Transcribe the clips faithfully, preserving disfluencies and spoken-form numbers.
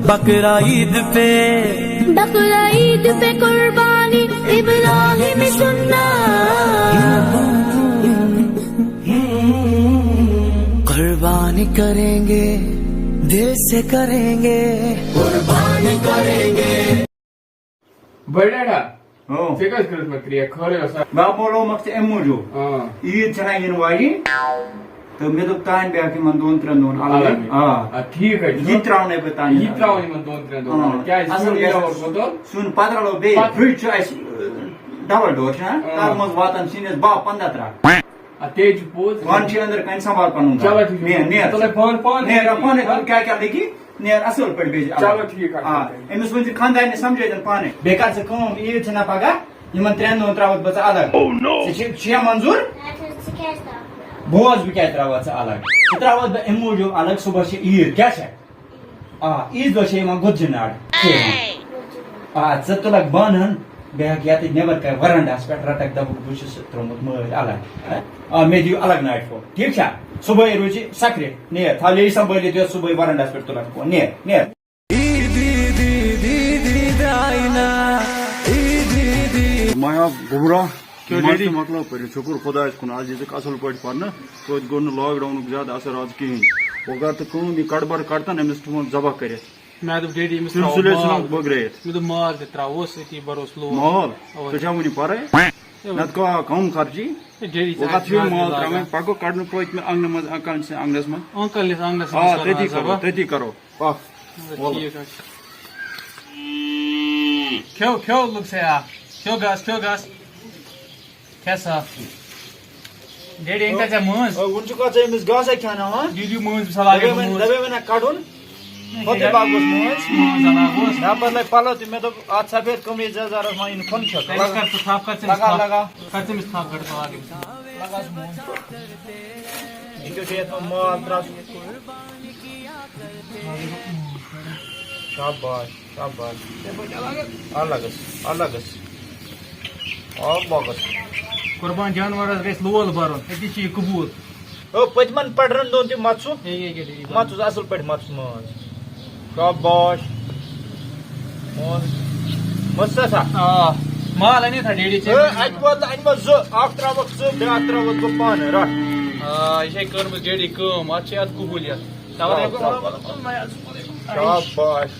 بقرعید پہ بقرعید پہ قربانی ابراہیم سننا. قربانی کریں گے، دل سے کریں گے، قربانی کریں گے. بڑا ڈا. ژےٚ کیٛازِ کٔرٕتھ مےٚ کرٛیک؟ خٲرٕے اوسا؟ بہٕ ہا مولومَکھ ژٕ اَمہِ موٗجوٗب. آ. عیٖد چھَنہ یِنہٕ واجِنۍ. تہٕ مےٚ دوٚپ تانۍ بیٚہہ یِمَن دۄن ترٛٮ۪ن دۄہَن الگ. الگ. آ. آ، ٹھیٖک حظ چھُ. یہِ تہِ ترٛاونے بہٕ تانۍ. یہِ ترٛاوَن یِمَن دۄن ترٛٮ۪ن دۄہَن. آ. الگ. کیٛازِ اَصٕل سیُن گژھِ یَوٕ اَسہِ کوٚت؟ سیُن پَتہٕ رَلو بیٚیہِ. پَتہٕ. فرٛج چھُ اَسہِ، ڈَبَل ڈور چھُنہ؟ آ. تَتھ منٛز واتَن سِنِس باہ پنٛداہ ترٛکھ. اَدٕ تے چھُ پوٚز. وَن چھِ أنٛدرٕ کَنہِ سنٛبھال پَنُن گَرٕ. چلو ٹھیٖک چھُ. نیر، نیر. ژٕ لَگ پانہٕ، پانہٕ نیر، کٔرِتھ. پانَے کَر کیٛاہ کیٛاہ لَگہِ. نیر اَصٕل پٲٹھۍ بیٚیہِ چھِ چلو الگ. ٹھیٖک حظ آ، چھُ. أمِس ؤنۍ زِ خانٛدارنہِ سَمجھٲے زٮ۪ن پانَے. بیٚیہِ کَر ژٕ کٲم، عیٖد چھَنہ پَگاہ، یِمَن ترٛٮ۪ن دۄہَن ترٛاوَتھ بہٕ ژٕ الگ. Oh no! ژےٚ چھِ، چھِیا منظوٗر؟ اَدٕ حظ، ژٕ کیٛازِ ترٛاوَکھ؟ بوز، بہٕ کیٛازِ ترٛاوَتھ ژٕ الگ؟ ژٕ ترٛاوَتھ بہٕ اَمہِ موٗجوٗب الگ، صُبحَس چھِ عیٖد، کیٛاہ چھےٚ؟ آ، عیٖذ دۄہ چھِ یِوان گُتجہِ ناٹہٕ کھیٚنہِ. آ، ژٕ تُلَکھ بانہٕ ہن، بیٚیہِ ہٮ۪کھ یَتٕتھۍ نٮ۪بَر کَنہِ وَرَنڈَہَس پٮ۪ٹھ رَٹَکھ، دَپُکھ، بہٕ چھُس ترٛوومُت مٲلۍ الگ. آ، مےٚ دِیِو الگ ناٹہِ پھوٚل، ٹھیٖک چھا؟ صُبحٲے روٗزِ سَکرِتھ، نیر، تھاو لیٚج سنٛبھٲلِتھ یوت، صُبحٲے وَرَنڈَہَس پٮ۪ٹھ تُلَکھ فون، نیر، نیر. مایاب گمراہ. کیٛاہ نماز ڈیڈی؟ تہِ مۄکلٲو پٔرِتھ، شُکُر خۄدایَس کُن، آز دِژٕکھ اَصٕل پٲٹھۍ پَرنہٕ، توتہِ گوٚو نہٕ لاک ڈاوُنُک زیادٕ اَثر آز کِہیٖنۍ. وۄنۍ کَر تہٕ کٲم، یہِ کَڑبَر کَڑتَن أمِس تھوٚوُن ذبح کٔرِتھ. مےٚ دوٚپ ڈیڈی أمِس تٔمۍ ترٛاوو سُلے مال. ژھٕنُکھ بٲگرٲیِتھ. مےٚ دوٚپ مال تہِ ترٛاووس أتی بَروس لوگ. مال؟ اَوَے. ژٕ چھا وٕنہِ پَرَے؟ اَوَے. نَتہٕ کانٛہہ کَم خرچی؟ ہے، ڈیڈی وۄنۍ کَتھ چھُ یہِ آسہِ مال لاگان. ترٛاوٕنۍ؟ پَکو کَڑنہٕ پٔتۍ مہِ اَنٛگنہٕ منٛز، اَنکَل سٕنٛدِ اَنٛگنَس منٛز. اَنکَل یَتھ آنٛگنَس آ، منٛز کَرو تٔتی آز کَرو، ذبح. تٔتی کَرو. پَکھ. وَلہٕ. ٹھیٖک حظ چھُ. کھیو، کھیو لُک سے آ. کھیو گاسہٕ، کھیو گاسہٕ. کھےٚ سا. ڈیڈی، أنۍ تَتہِ ژےٚ مٲنٛز؟ وُنہِ چھُکھ ژٕ أمِس گاسے کھیٛاناوان؟ دِیِو دِیِو مٲنٛز، بِسمِللہ دَپے اَکھ وۄنۍ، مٲنٛز. دَپے وۄنۍ نہ کَڑُن. پھۄتُے باغوس مٲنٛز. مٲنٛز علاوٕ اوس. مےٚ بدلے پَلو تہِ، مےٚ دوٚپ اَتھ سفید قمیٖض یَزارَس ما یِنہٕ کھۄنہٕ چھۄکھ. تٔمِس کر ژٕ تھپھ، کر ژٕ أمِس لگا، تھپھ. لگا. کر ژٕ أمِس تھپھ، کر ژٕ لاگ أمِس. یہِ کیٛاہ چھُ یَتھ منٛز مال ترٛاوُن؟ شاباش، شاباش. الگس، الگس. آ، بۄگس. قربان جانورس گژھِ لول برُن، أتی چھُ یہِ قبوٗل. او، پٔتمٮ۪ن پٹرن دۄن تہِ مَژھُ. یہِ، یہِ، یہِ، یہِ، یہِ. مَژھُس اَصٕل پٲٹھۍ، مَژھُس مٲنٛز. شاباش. مٲنٛز. مَژھ سا. آ، مال أنِو تھا ڈیڈی ژےٚ. اے، اَتہِ ووت نہٕ، اَنہِ وۄنۍ زٕ. اَکھ ترٛاوَکھ ژٕ، بیٛاکھ ترٛاوَکھ بہٕ پانہٕ. رَٹھ. آ، یہِ چھے کٔرمٕژ ڈیڈی کٲم، اَتھ چھِ اَتھ قبوٗلیت. تَوَے ترٛاو، ترٛاو. شاباش.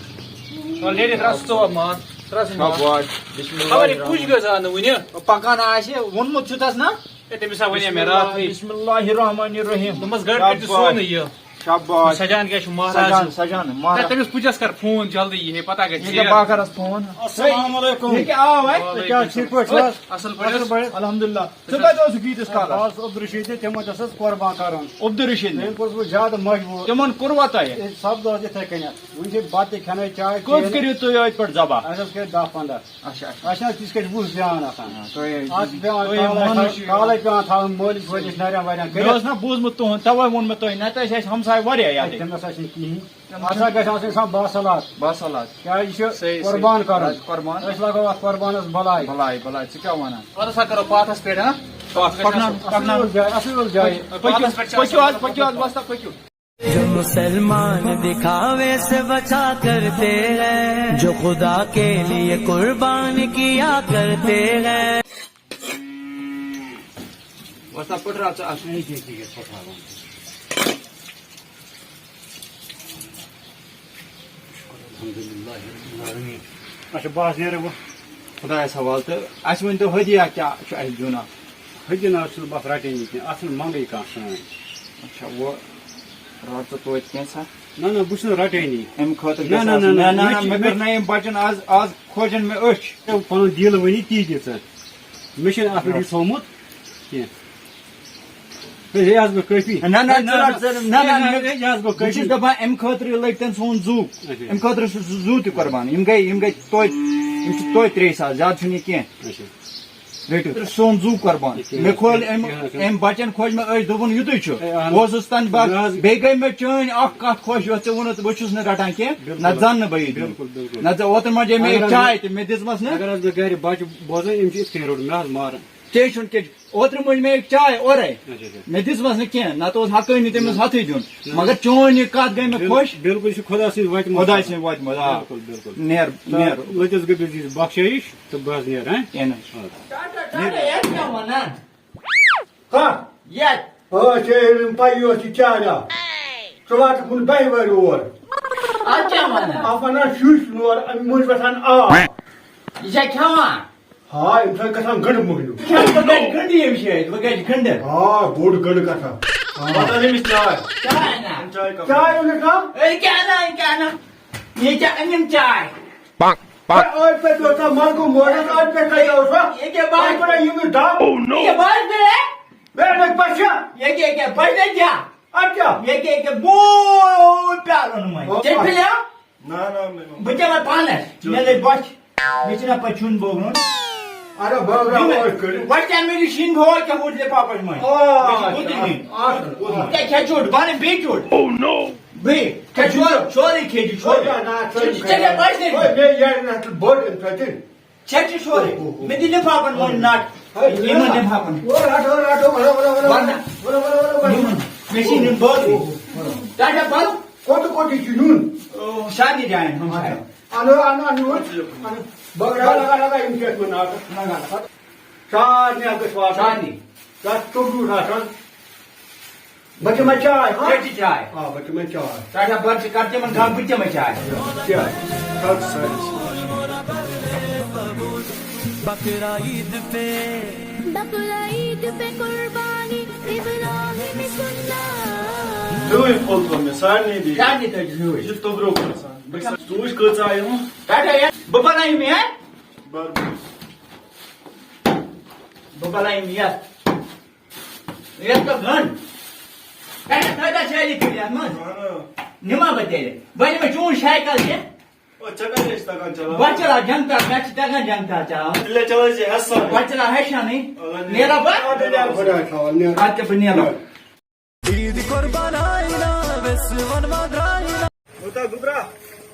وَلہٕ ڈیڈی، ترٛاو سُہ ژور ماز، ترٛاو سُہ ماز. شاباش. بسم اللہ خبر یہِ الرحمن کُج گٔژھ آ نہٕ وُنہِ. پکان آسہِ، ووٚنمُت چھُ تَس نا؟ ہے، تٔمِس ہا وَنے مےٚ راتھٕے. بسم اللہ الرحمن الرحیم. دوٚپمَس گرٕ کٔرۍ تہٕ شاباش. سونٕے یہِ. شاباش. سجان کیٛاہ چھُ مہراز؟ سجان، سجان، ہے، مہراز. تٔمِس پُجس کر فون جلدی، یہِ ہے پتہ گژھِ یہِ ژیر. کیٛاہ باکرس فون؟ السلام علیکم. یہِ کیٛاہ آو اَتہِ؟ کیٛاہ ٹھیٖک پٲٹھۍ چھُو حظ؟ اَصٕل پٲٹھۍ حظ؟ الحمدللہ. ژٕ کَتہِ اوسُکھ ییٖتِس کالس؟ بس عبدالرشید تہِ تِمو دِژ اَسہِ قۄربان کَرُن. عبدالرشید نے. تٔمۍ کوٚرُس بہٕ زیادٕ مجبوٗر. تِمن کوٚروا تۄہہِ؟ أسۍ سپدٕ حظ یِتھَے کٔنٮ۪تھ. وٕنہِ چھِ بَتہٕ تہِ کھٮ۪نَے، چاے کوٚت چیٚنَے. کٔرِو تُہۍ ٲدۍ پٮ۪ٹھ ذبح؟ اَسہِ حظ کٔرۍ دَہ پنٛداہ. اچھا، اچھا. اَسہِ حظ تِژھ کٲٹھۍ وُہ زیان آسان. تۄہہِ اَتھ چھِ پٮ۪وان تُہۍ کالَے مانو تھاوُن، کالَے پٮ۪وان تھاوُن مٲلِس وٲلِس نَرٮ۪ن وَرٮ۪ن مےٚ کٔرِتھ. اوس نہ بوٗزمُت تُہُنٛد، تَوَے ووٚن مےٚ تۄہہِ، نَتہٕ ٲسۍ اَسہِ ہمساے واریاہ یَتٕتھۍ. تٔمِس آسہِ نہٕ کِہیٖنۍ. اَتھ ہسا گژھِ آسٕنۍ سۄ باصلات. باصلات. کیٛازِ یہِ چھُ صحیح، صحیح. قۄربان کَرُن. قۄربان. أسۍ لَگاو اَتھ قۄربانَس بَلاے. بَلاے، بَلاے، ژٕ کیٛاہ وَنان؟ وَلہٕ سا کَرو پاتھَس پٮ۪ٹھ، ہاں؟ پَکھ، پَکناو، پَکناو. اَصٕل جاے، اَصٕل جاے. پٔکِو، پٔکِو حظ، پٔکِو حظ، وۄستا پٔکِو. جو مسلمان دکھاوے سے بچا کرتے ہیں، جو خدا کے لیے قربان کیا کرتے ہیں. وۄستا پٔٹھراو ژٕ اَتھ. الحمدللہ رب العالمین. اچھا، بہٕ حظ نیرٕ وۄنۍ. خۄدایَس حوالہٕ تہٕ اَسہِ ؤنۍ تو ہدیہ کیٛاہ چھُ اَسہِ دیُن اَتھ؟ ہدیہ نہ حظ چھُنہٕ بَس رَٹٲنی کینٛہہ، اَتھ چھُنہٕ منٛگٕے کانٛہہ سٲنۍ. اچھا، وۄنۍ رَٹ ژٕ توتہِ کینٛژھا. نہ نہ، بہٕ چھُس نہٕ رَٹٲنی. اَمہِ خٲطرٕ نہ، گژھِ نہ، آسُن. نہ، نہ، نہ، نہ، مےٚ نہ، چھِ، مےٚ مےٚ کٔر نہ أمۍ بَچَن آز، آز کھوجَن مےٚ أچھ. ژےٚ پَنُن دِل ؤنی تی دِ ژٕ. مےٚ چھُنہٕ اَتھ پٮ۪ٹھ یہِ تھوٚومُت کینٛہہ. ہے، یہِ حظ گوٚو کٲفی. نہ، نہ، ژٕ رَٹ، ژٕ رَٹ، نہ، نہ، نہ، ہے، یہِ حظ گوٚو بہٕ چھُس کٲفی. دَپان، اَمہِ خٲطرٕ لٔگۍ تَن سون زُو. اچھا. اَمہِ خٲطرٕ چھُ سُہ زُو تہِ قۄربان. یِم گٔے، یِم گٔے توتہِ، یِم چھِ توتہِ ترٛے ساس، زیادٕ چھُنہٕ یہِ کینٛہہ. اچھا. رٔٹِو سون زُو قۄربان. یہِ کیٛاہ مےٚ حظ؟ کھول یہِ أمۍ، کیٛاہ حظ؟ أمۍ بَچَن کھوج مےٚ أچھ، دوٚپُن، یُتُے چھُ. ہے، اَہَن حظ. بہٕ اوسُس تَمہِ بعد، نہ حظ. بیٚیہِ گٔے مےٚ چٲنۍ اَکھ کَتھ خۄش، یۄس ژےٚ ووٚنُتھ، بہٕ چھُس نہٕ رَٹان کینٛہہ، بِلکُل. نَتہٕ زَن نہٕ بہٕ یہِ دیُن. بِلکُل، بِلکُل. نَتہٕ ژےٚ اوترٕ منٛز مےٚ اگر حظ چاے مےٚ، تہِ، مےٚ دِژمَس نہٕ. اگر حظ مےٚ گَرِ بَچہٕ بوزَن، یِم چھِ یِتھ کٔنۍ روٚٹ مےٚ حظ ماران. کینٛہہ چھُنہٕ کینٛہہ چھُنہٕ. اوترٕ مٔج مےٚ أکۍ چاے اورَے۔ اچھا، اچھا۔ مےٚ دِژمَس نہٕ کینٛہہ، نَتہٕ اوس حقٲنی تٔمِس ہَتھٕے دیُن۔ نہ۔ مگر چٲنۍ یہِ کَتھ گٔے مےٚ بِل-، خۄش۔ بِلکُل، یہِ چھُ خۄدا سٕنٛز وَتہِ منٛز۔ خۄداے سٕنٛز وَتہِ منٛز، آ۔ بِلکُل، بِلکُل۔ نیر، سا نیر۔ لٔژِس گٔژھِس دِژ بخشٲیِش تہٕ بہٕ حظ نیرٕ، ہاں؟ کینٛہہ نہٕ۔ آ۔ ٹاٹا، ٹاٹا، یَتھ کیٛاہ وَنان؟ کَتھ؟ یَتھ۔ آ، ژےٚ ییٚلہِ نہٕ پَیی ٲس یہِ چاے آو۔ ژٕ واتَکھ وُنہِ دَہہِ وَرِ اور۔ اَتھ کیٛاہ وَنان؟ اَتھ وَنان شُش نور، اَمہِ مٔنٛزۍ وَسان آب۔ یہِ چھا کھٮ۪وان؟ ہا، أمۍ سۭتۍ گژھان گٔنٛڈٕ مۄہنیو۔ کھٮ۪ن تہٕ گژھِ گٔنٛڈٕ ییٚمہِ جایہِ، وۄنۍ گژھِ گٔنٛڈٕ۔ آ، بوٚڑ گٔنٛڈٕ گژھان۔ آ۔ پتہٕ أنۍ أمِس چاے۔ چاے اَنان۔ چاے کَپا؟ چاے أنِس نا؟ أے کیٛاہ اَنان، کیٛاہ اَنان؟ یہِ کیٛاہ أنِم چاے؟ پک، پک۔ ہے، أتھۍ پٮ۪ٹھ اوس سا مرگوم موجود، أتھۍ پٮ۪ٹھ کَتہِ اوس سا؟ یہِ کیٛاہ باسہِ؟ أتھۍ پٮ۪ٹھ یہِ نہٕ دَب۔ Oh no۔ یہِ کیٛاہ باسہِ مےٚ؟ مےٚ نہٕ پَتہٕ چھا؟ یہِ کیٛاہ، یہِ کیٛاہ باسہِ مےٚ کیٛاہ؟ اَدٕ کیٛاہ؟ یہِ کیٛاہ، یہِ کیٛاہ بوٚڑ پیالہٕ اوٚنمُت؟ او، ژےٚ پھِلیو؟ نہ، نہ، مےٚ ما-، بہٕ چَمے پانَس، مےٚ لٔج بۄچھِ۔ مےٚ چھِنہ پَتہٕ چھُنہٕ بوگنُن۔ اَدٕ بٲگراو یہِ مےٚ، ٲش کٔرِتھ۔ وۄنۍ چھِ مےٚ یہِ شِنۍ ہورٕ کیٛاہ ہُتھ لِفافَس منٛز۔ آ، مےٚ چھِ ہُتہِ آ، نِنۍ۔ آ، آ۔ ژےٚ کھےٚ ژوٚٹ، بَنہٕ بیٚیہِ ژوٚٹ۔ Oh no۔ بیٚیہِ کھےٚ ژورٕ، سورُے کھےٚ ژٕ ژورٕ۔ ژٕ ژےٚ کیٛاہ باسہِ نہٕ؟ ہے، مےٚ یارِ نَتہٕ بٔڑ اَمہِ سۭتۍ۔ ژےٚ چھِ سورُے۔ اوہ، اوہ، اوہ۔ مےٚ دِ لِفافَن منٛز نَٹ۔ ہے، یِمَن لِفافَن۔ او، رَٹو، رَٹو، بَناو، بَناو، بَناو، بَناو۔ وَنہ۔ بَناو، بَناو، بَناو، بَناو۔ یِمَن۔ مےٚ چھِ نِنۍ بٲگٕے۔ اوہ، اوہ، اوہ۔ ٹاٹا بَل۔ کوٚت کوٚت یہِ چھُ نیُن؟ او، سارنٕے جایَن، ہمسایَن۔ اچھا۔ اَنو، اَنو، اَنو۔ اچھا۔ اَنو۔ بَگرا، لَگا، لَگا، یِم کیٛاہ چھِ وَنان اَتھ؟ لَگا۔ سارنٕے اَتھ گژھِ واتُن۔ سارنٕے۔ تَتھ توٚبرُک آسان۔ بہٕ چَمے چاے، ہا؟ ژےٚ چہِ چاے۔ آ، بہٕ چَمے چاے۔ ٹاٹا بَل ژٕ کَر تِمَن کَم، بہٕ چَمے چاے۔ کیٛاہ؟ کَر سٲرِس۔ بقرعید پہ، بقرعید پہ قربانی ابراہیم سننا۔ ہیوٗے پھوٚل تھوٚو مےٚ سارنٕے بیٚیہِ۔ سارنٕے تھٲوِس ہیوٗے۔ یہِ چھُ توٚبرُک آسان۔ بہٕ چھُس، ژٕ وٕچھ کۭژاہ آیہِ وۄنۍ۔ ٹاٹا یَتھ۔ بہٕ بَناوٕ یِم، ہہ؟ بَر۔ بہٕ بَناوٕ یِم یَتھ۔ یَتھ کَر گنٛڈ۔ ٹاٹا تھٲوِتھ سٲری کٔرِتھ اَتھ منٛز۔ اَہَن۔ نِما بہٕ تیٚلہِ۔ بہٕ نِمہٕ چون سایکل تہِ۔ او، ژےٚ کَتہِ ٲسۍ تَگان چلاوُن؟ بہٕ چلاو جنگ تار، مےٚ چھِ تَگان جنگ تار چلاوُن۔ تیٚلہِ چلاو ژٕ ہٮ۪س سان۔ بہٕ چلاو ہٮ۪س سانٕے۔ اَوا، نیرا۔ نیرا بہٕ؟ آ، تیٚلہِ آو۔ خۄداے تھاوَن، نیرا۔ اَدٕ کیٛاہ بہٕ نیرٕ۔ عید قربان آینا، ویس ون ما دراینا۔ لوٚتا گوٚبرا،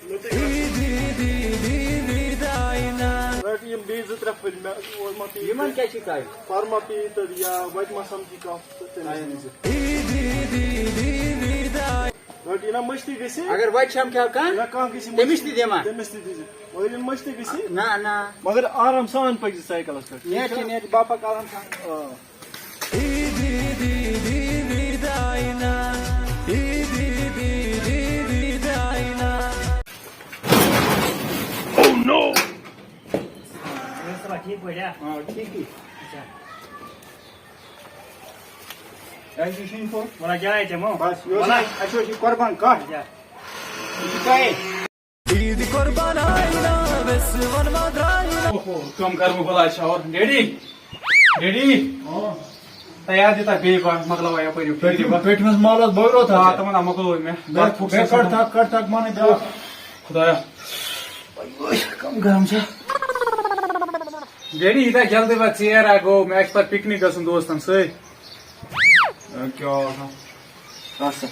لوٚتا۔ عید، عید، عید، عید آینا۔ رَٹ یِم بیٚیہِ زٕ ترٛےٚ پھٔلۍ مےٚ، اورٕ ما پیٚیہِ یِمَن تہٕ کیٛاہ چھِ کَرٕنۍ؟ پَرٕ ما پیٚیہِ تہٕ یا وَتہِ ما سَمکھی کانٛہہ تہٕ تٔمِس اَہَن۔ نِزِ۔ عید، عید، عید، عید آینا۔ رَٹ یہِ نا مٔشتٕے گژھِ۔ اگر وَتہِ سَمکھیو کانٛہہ، یا کانٛہہ گژھِ تٔمِس مٔشتٕے۔ تہِ دِما؟ تٔمِس تہِ دِزِ۔ مگر ییٚلہِ مٔشتٕے گژھِ۔ نہ، نہ۔ مگر آرام سان پٔکۍ زِ سایکَلَس پٮ۪ٹھ۔ نیٹ چھِ، نیٹ چھِ، باپا کَران سان۔ آ۔ عید، عید، عید، عید آینا۔ عید، عید، عید، عید آینا۔ Oh no! ٹھیٖک پٲٹھۍ، ہا؟ آ، ٹھیٖک، ٹھیٖک۔ اچھا۔ اَسہِ چھُ شیٖن پھوٚل۔ وَلہٕ جاے دِمو۔ بَس، یہِ اوس وَلہٕ۔ اَسہِ، اَسہِ اوس یہِ قۄربان کَٹھ۔ اچھا۔ یہِ چھُ تۄہے۔ عید قربان آینا، ویس ون ما دراینا۔ اوہو، کم کر بہٕ بلاے شاور۔ Daddy, daddy. ہاں۔ تیار دِتا بیٚیہِ بہٕ مۄکلاوان یپٲرۍ یہِ پٔٹھِم-، پٔٹھِمِس محلس بٲگرو تھا آ، ژےٚ؟ تِمن ہا مۄکلوو مےٚ۔ بے-، بتہٕ پھوٚک بے سا کٹ سا۔ تھکھ، کٹ تھکھ، مانے بیٛاکھ۔ خدایا۔ کم گرم چھا؟ ڈیڈی، یوٗتاہ جلدی وۄتھ ژیر ہا گوٚو، مےٚ چھُ پتہٕ پکنک گژھُن دوستن سۭتۍ۔ اے، کیٛاہ آسان؟ رَٹ سا۔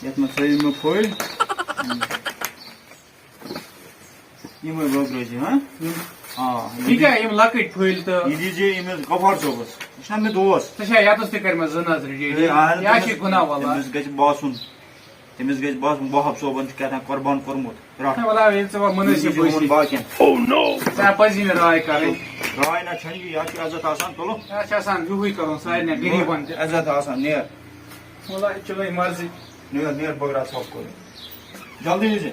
یَتھ منٛز تھٲیِو مےٚ پھٔلۍ۔ یِمَے بٲگرٲوزِ، ہاں؟ یِم۔ آ، یہِ کیٛاہ، یِم لۄکٕٹۍ پھٔلۍ تہٕ یہِ دیٖزِ أمِس غفار صٲبَس۔ یہِ چھُنہ مےٚ دوست۔ ژٕ چھا یَتَس تہِ کَرِ مےٚ زٕ نظرِ، یے، ہے، اَہَن، یہِ ہا تٔمِس، چھِ گُناہ واللہ۔ تٔمِس گژھِ باسُن، تٔمِس گژھِ باسُن، وہاب صٲبَن چھُ کیٛاہ تام قۄربان کوٚرمُت۔ رَٹھ۔ ہے، وَلہٕ، ییٚلہِ ژےٚ وۄنۍ مُنٲسِب یہِ چھُ بٲسی۔ وَنُن باقیَن۔ Oh no! ژےٚ پَزی نہٕ راے کَرٕنۍ۔ راے نہ چھَنہٕ یہِ، یَتھ چھِ عزت آسان، تُلُن۔ اَتھ چھِ آسان ہیُوٕے کَرُن سارنٕے غریٖبَن تہِ۔ عزت آسان، نیر۔ وَلہٕ، یہِ چھِ وۄنۍ مرضی۔ نیر، نیر، بٲگراو ژھۄپہٕ کٔرِتھ۔ جلدی ییٖزِ۔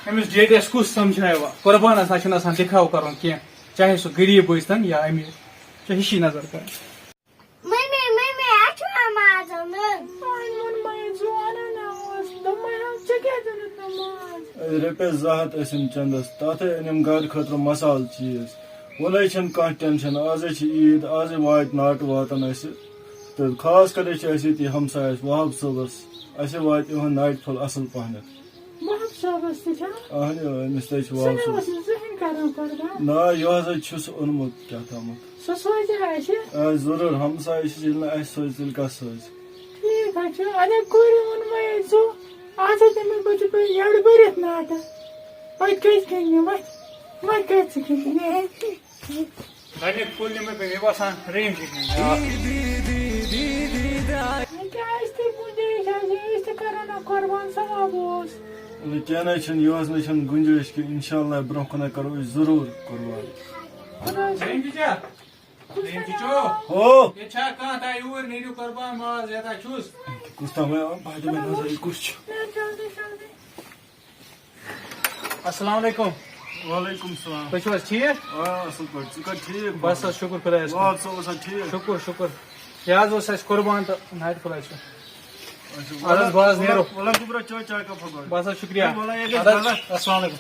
أمِس ڈیڈیَس کُس سَمجھایہِ وۄنۍ؟ قۄربانَس نہ چھُنہٕ آسان دِکھاو کَرُن کینٛہہ، چاہے سُہ غریٖب ٲسۍتَن یا أمیٖر۔ ژےٚ ہِشی نظر کَر۔ مٔمی، مٔمی، اَسہِ چھُ نٮ۪ماز اَنُن۔ وۄنۍ ووٚن مےٚ ژٕ وَنان اوس، دوٚپمَے ہا، ژےٚ کیٛازِ اوٚنُتھ نہٕ ماز؟ أسۍ رۄپیَس زٕ ہَتھ ٲسِم چَندَس، تَتھَے أنِم گَرٕ خٲطرٕ مصالہٕ چیٖز۔ وۄنۍ چھَنہٕ کانٛہہ ٹٮ۪نشَن، آزَے چھِ عیٖد، آزَے واتہِ ناٹہٕ واتَن اَسہِ۔ تہٕ خاص کَر چھِ اَسہِ ییٚتی ہمسایَس وہاب صٲبَس، اَسہِ واتہِ یِہُنٛد ناٹہِ پھوٚل اَصٕل پَہنَتھ۔ وہاب صٲبَس تہِ چھا؟ اَہَنہِ، أمِس تہِ چھِ سُہ وہاب نہ صٲبَس۔ اوس نہٕ زٕہٕنۍ کران قۄربان۔ نہ، یہِ حظ چھُ سُہ اوٚنمُت کیٛاہ تامَتھ۔ سُہ سوزِ ہا اَسہِ۔ آ، ضروٗر، ہمسایہِ چھِ، ییٚلہِ نہٕ اَسہِ سوزِ، تیٚلہِ کَس سوزِ؟ ٹھیٖک حظ چھُ۔ اَدٕ کورِ ووٚنمَے ژٕ، آز ہے تٔمِس بہٕ چھُس بہٕ یٔڈ بٔرِتھ ناٹہٕ۔ وۄنۍ کٔژ گٔے مےٚ، وۄنۍ، وۄنۍ کٔژ گٔے مےٚ؟ گۄڈٕنیُک کُل نِمہٕ بہٕ، مےٚ باسان، رحیم چھُ کھیوٚن۔ وۄنۍ کیٛاہ آسہِ تہِ گُنجٲیِش آسہِ، أسۍ تہِ کَرو نا قۄربان، ثواب اوس۔ وَلہٕ کینٛہہ نہ حظ چھُنہٕ، یِہُس نہ چھُنہٕ گُنجٲیِش کینٛہہ، اِنشاءاللہ برٛونٛہہ کُن کَرو أسۍ ضروٗر قۄربان۔ خۄدایَس رحیم چچا، خوش رحیم کَرو۔ چچو، ہو۔ ییٚتہِ چھا کانٛہہ تۄہہِ یوٗرۍ نیٖرِو قۄربان ماز، ییٚتہِ چھُس۔ کُس تام وَنان، بہٕ دِمہٕ نظر، یہِ کُس چھُ؟ نیٖر جلدی، جلدی۔ السلام علیکم۔ وعلیکم السلام۔ تُہۍ چھِو حظ ٹھیٖک؟ آ، اَصٕل پٲٹھۍ۔ ژٕ کَتہِ ٹھیٖک؟ بس حظ، شُکُر خۄدایَس کُن۔ واد صٲب اوسا ٹھیٖک؟ شُکُر، شُکر۔ یہِ حظ اوس اَسہِ قۄربان تہٕ نایٹ فٕلَے چھُ۔ اچھا، اَدٕ حظ، بہٕ حظ نیرو۔ وَلہٕ، وَلہٕ، بہٕ برٛونٛہہ چاے، چاے کَپا گۄڈٕ۔ بس حظ، شُکریہ۔ ہے، وَلہٕ، یہِ گژھِ اَدٕ حظ، غلط۔ السلام علیکم۔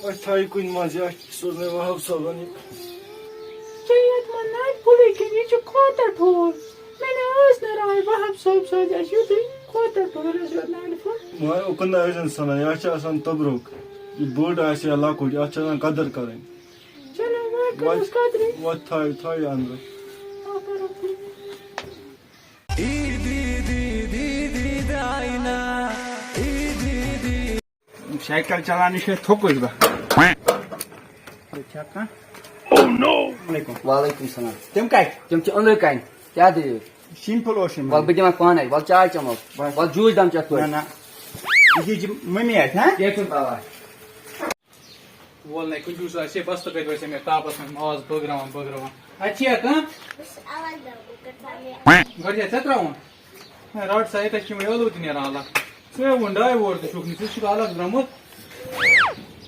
أتھۍ تھایہِ کُنہِ منٛز یہِ، اَتھ سوزنَے وہاب صٲبَن یہِ۔ ژےٚ یَتھ منٛز نَٹہِ پھوٚلُے کِنہٕ یہِ چھُ کھوتَر ٹھوٗل؟ مےٚ نہ ٲس نہٕ راے وہاب صٲب سوزِ اَسہِ یُتھُے کھوتَر ٹھوٗل آسہِ یوت نَٹہِ پھوٚل۔ وۄنۍ اُکُن نہٕ ٲسۍزٮ۪ن سَنان، یہِ اَتھ چھِ آسان توٚبرُک۔ یہِ بٔڑ آسہِ یا لۄکُٹ، یَتھ چھِ آسان قدٕر کَرٕنۍ۔ چلو، وۄنۍ کَرُس وۄتھ، قدرٕے۔ وۄتھ تھایہِ، تھایہِ اَنٛدرٕ۔ آ، کَرو ٹھیٖک۔ سایکل چلاونہٕ چھُ تھوٚکُس بہٕ۔ چھا کانٛہہ؟ Oh no! السلام علیکم۔ وعلیکم السلام۔ تِم کَتہِ؟ تِم چھِ أنٛدرٕ کَنہِ۔ کیٛاہ دٔلیٖل؟ سِمپٕل اوس یِم۔ وَلہٕ بہٕ دِمَکھ پانَے۔ وَلہٕ چاے چٮ۪مو۔ بَس۔ وَلہٕ جوٗس دَم چٮ۪تھ توتہِ۔ نہ، نہ۔ یہِ چھِ مٔمی اَتہِ، ہاں؟ کینٛہہ چھُنہٕ پَرواے۔ وول نَے کُنہِ جوٗسہٕ آسہِ ہے، بَس تہٕ کَتہِ وَسہِ ہے مےٚ تاپَس منٛز ماز بٲگراوان، بٲگراوان۔ اَتہِ چھِ یا کانٛہہ؟ گۄڈٕ چھا ژےٚ ترٛاوُن؟ ہے، رَٹ سا، ییٚتٮ۪تھ چھِ یِمَے ٲلوٕ تہِ نیران الگ۔ ژےٚ ووٚن ڈاے وور تہِ چھُکھ نہٕ، ژٕ چھُکھ الگ درٛامُت۔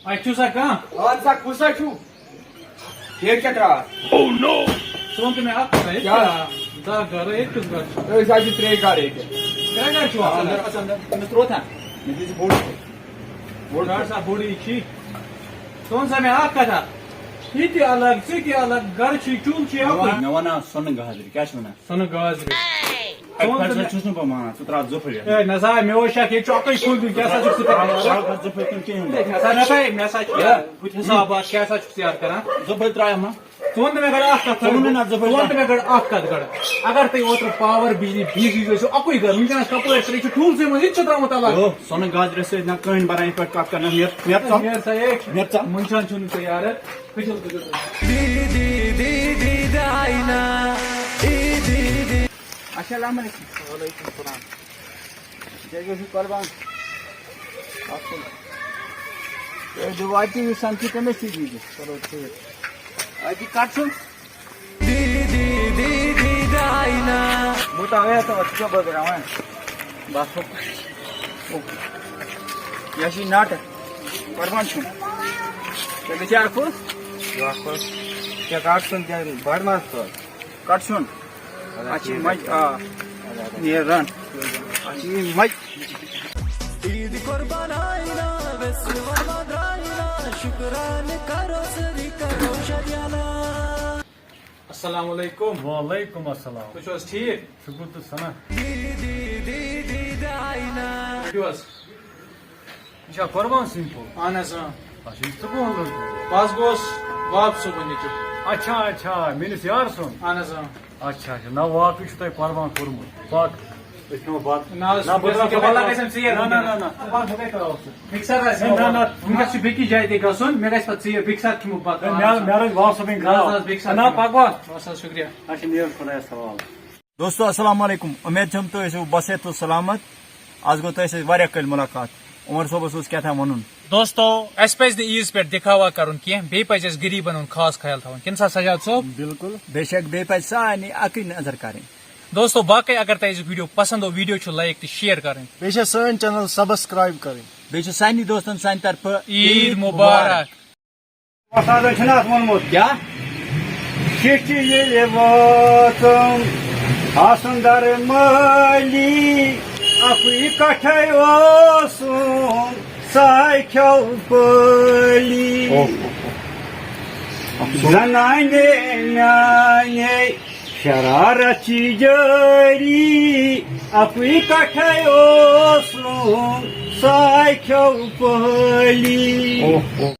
اَتہِ چھُ سا کانٛہہ؟ اَدٕ سا، کُس سا چھُو؟ ییٚتہِ کیٛاہ درٛاو؟ Oh no! ژٕ وَن تہٕ مےٚ اَکھ کَتھ، ییٚتہِ کیٛاہ؟ کیٛاہ دَہ گَرٕ، ییٚتہِ کُس گَرٕ چھُ؟ أسۍ حظ چھِ ترٛیٚیہِ گَرٕ ییٚتہِ۔ ترٛےٚ گَرٕ چھِوا؟ اَدٕ حظ، اَدٕ حظ۔ أمِس ترٛوو تھا؟ مےٚ دِژ بوٚڑ۔ بوٚڑ۔ رَٹ سا بوٚڑٕے چھی۔ ژٕ وَن سا مےٚ اَکھ کَتھا، یہِ تہِ الگ، ژٕ تہِ الگ، گَرٕ چھُے، چوٗلہٕ چھُے اَکُے۔ مےٚ وَن حظ سۄنہٕ گازرِ، کیٛاہ چھِ وَنان؟ سۄنہٕ گازرِ۔ اَتہِ پٮ۪ٹھ سا چھُس نہٕ بہٕ مانان، ژٕ ترٛاو زٕ پھٔلۍ۔ ہے، نہ سا، مےٚ اوس شک، ییٚتہِ چھُ اَکُے کُل دیُن، کیٛاہ سا چھُکھ ژٕ کران؟ ژٕ ترٛاو زٕ پھٔلۍ کُن کِہیٖنۍ نہٕ۔ نہ سا، نہ سا، مےٚ سا چھُ ہے۔ بُتھِ حساب اَتھ، کیٛاہ سا چھُکھ ژٕ یارٕ کران؟ زٕ پھٔلۍ ترٛاو مہ۔ ژٕ وَن تہٕ مےٚ گۄڈٕ اَکھ کَتھ، ژٕ وَن مےٚ گۄڈٕ اَکھ کَتھ گۄڈٕ۔ اگر تُہۍ اوترٕ پاور، بجلی، بجلی ٲسِو اَکُے گَرٕ، وٕنکیٚنَس کَپٲرۍ ترٛٲیِو ٹھوٗل ژےٚ منٛز، یہِ تہِ چھُ ترٛاومُت الگ۔ او، سۄنہٕ گازرِ سۭتۍ نہ کٕہٕنۍ بَران یِتھ پٲٹھۍ کَتھ کرنَس، نیرٕ، نیرٕ ژٕ۔ نیرٕ سا، ہے۔ نیرٕ ژٕ۔ وٕنہِ چھَنہٕ چھُنہٕ ژےٚ یارٕ۔ کھٔجل، کھٔجل۔ السلام علیکم۔ وعلیکم السلام۔ تُہۍ کیٛاہ چھِو قۄربان؟ اَصٕل۔ تُہۍ دِیِو اَتی یُس سَمکھِ تٔمِس تہِ دیٖزِ۔ چلو ٹھیٖک۔ اَتی کَٹ چھُ۔ بہٕ تہِ آوے ہَتھ وَتھ، ژٕ چھُکھ بٲگراوان۔ بَس۔ یہِ چھِ نَٹہٕ۔ قۄربان چھُ۔ ژےٚ گٔژھی اَکھ ہُہ؟ بیٛاکھ ہُہ۔ ژےٚ کَٹ چھُنہٕ کینٛہہ، بَڑٕ ماز تھوٚو۔ کَٹ چھُن۔ اَتھ چھِ مَزٕ، آ۔ نیر رَن۔ اَتھ چھِ یہِ مَزٕ۔ عیٖد قۄربان آیہِ نا، ویسہٕ وۄرما درٛایہِ نا، شُکرانہٕ کَرو سٲری، کَرو شریانا۔ السلام علیکم۔ وعلیکم السلام۔ تُہۍ چھِو حظ ٹھیٖک؟ شُکُر تہٕ ثنا۔ ؤنِو حظ۔ یہِ چھا قۄربان سٕنٛدۍ پھوٚل؟ اہن حظ، اۭں۔ اچھا، یہِ چھُ ژٕ کون لٔڑکہٕ؟ بہٕ حظ گوس وہاب صٲبُن نیٚچُو۔ اچھا، اچھا، میٲنِس یار سُنٛد؟ اہن حظ، اۭں۔ اچھا، اچھا، نہ واقعٕے چھُ تۄہہِ قۄربان کوٚرمُت۔ پَک، أسۍ کھٮ۪مو بَتہٕ۔ نہ حظ، نہ، بہٕ وَلہٕ ترٛاوَو گژھِ سا۔ نہ، نہ، نہ، نہ۔ بَتہٕ بہٕ کَتہِ ترٛاوَکھ ژٕ؟ مِکسَر حظ۔ ہے، نہ، نہ، وٕنکٮ۪س چھُ بیٚکِس جایہِ تہِ گژھُن، مےٚ گژھِ پَتہٕ ژیٖر، بیٚکہِ ساتہٕ کھٮ۪مو بَتہٕ۔ ہے، مےٚ، مےٚ روزِ وہاب صٲبٕنۍ نہ حظ، گرٛاو۔ نہ حظ، بیٚکہِ ساتہٕ نہ، کھٮ۪مو۔ پَکھ وۄنۍ۔ بَس حظ، شُکریہ۔ اچھا، نیر خۄدایَس حوالہٕ۔ دوستو، السلام علیکم۔ اُمید چھم تُہۍ ٲسِو بصحت تہٕ سلامت۔ آز گوٚو تۄہہِ سۭتۍ واریاہ کٲلۍ مُلاقات۔ عمر صٲبَس اوس کیٛاہ تام وَنُن۔ دوستو، اَسہِ پَزِ نہٕ عیٖذ پٮ۪ٹھ دِکھاوا کَرُن کینٛہہ، بیٚیہِ پَزِ اَسہِ غریٖبَن ہُنٛد خاص خیال تھاوُن۔ کِنہٕ سا سجاد صٲب؟ بِلکُل۔ بے شک، بیٚیہِ پَزِ سارنٕے اَکٕے نظر کَرٕنۍ۔ دوستو، باقٕے اگر تۄہہِ أزیُک video پَسنٛد آو، video چھُ like تہٕ share کَرٕنۍ۔ بیٚیہِ چھےٚ سٲنۍ channel subscribe کَرٕنۍ۔ بیٚیہِ چھُ سارنٕے دوستَن سانہِ طرفہٕ عیٖد مُبارک۔ وۄستادن چھُنہٕ اتھ ووٚنمُت۔ کیٛاہ؟ شیٚچھِ ییٚلہِ وٲژٕم آسُن درٕ مٲلی، اَکُے کٹھے اوسُم ساے کھٮ۪و پٲلی۔ اوہ۔ زنانہِ میانے شرارت چھِ جٲری، اَکُے کٹھے اوسُم ساے کھٮ۪و پٲلی۔ اوہ، اوہ۔